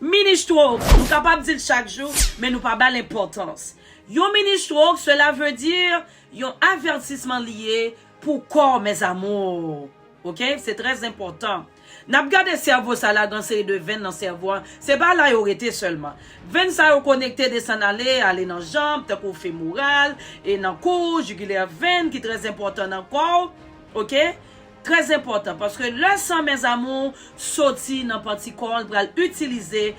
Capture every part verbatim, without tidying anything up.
Mini stroke, nou kapab di l chak jou, men nou pa ba l enpòtans. Yon mini stroke, cela veut dire yon avètisman li ye pou kò w, mes amours. Ok? Se trè enpòtan. N ap gade sèvo sa la, gen seri de venn nan sèvo a. Se pa la yo rete sèlman. Venn sa yo konekte, desann ale, ale nan janm, tankou femoral, e nan kou, jigilè venn ki trè enpòtan nan kò w. Ok? Trè enpòtan, paske lè san, mes amours, soti nan pati kò, l pral itilize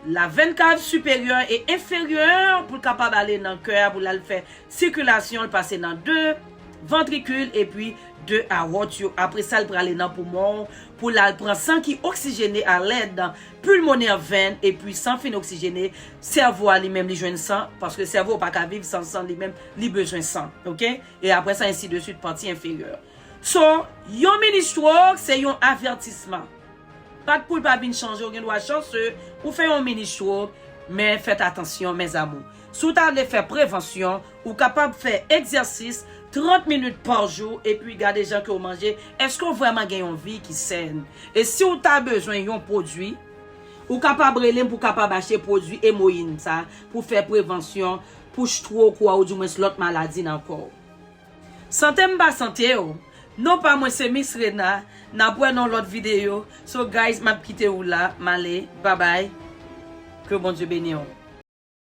la venn cave supérieure et inférieure pou l kapab ale nan kè a, pou l al fè sikilasyon, l pase nan de ventrikil epi de awòt yo. Apre sa, l prale nan poumon pou l al pran san ki oksijene alèd pulmonaire venn, epi san fin oksijene, sèvo a li menm li jwenn san, paske sèvo pa ka viv san san, li menm li bezwen san, ok? E apre sa, ensi de swit, pati enferyè. So, yon mini stroke se yon avètisman. Pat poul pa vin chanje, ou gen dwa chanse, ou fè yon mini stroke, men fèt atansyon, mes amours. Si w ta vle fè prevansyon, ou kapab fè egzèsis trant minit pa jou, epi gade jan ke w manje, èske w vrèman gen yon vi ki sèn. E si w ta bezwen yon pwodui, ou kapab rele m pou w kapab achte pwodui Emoyin sa, pou fè prevansyon, pou stroke ou a, oudimwens lòt maladi nan kò w. Sante m pa sante w. Non pa mwen se Miss Rena. N ap wè nan lòt videyo. So guys, m ap kite w la. M ale. Bye bye. Ke Bondye beni w.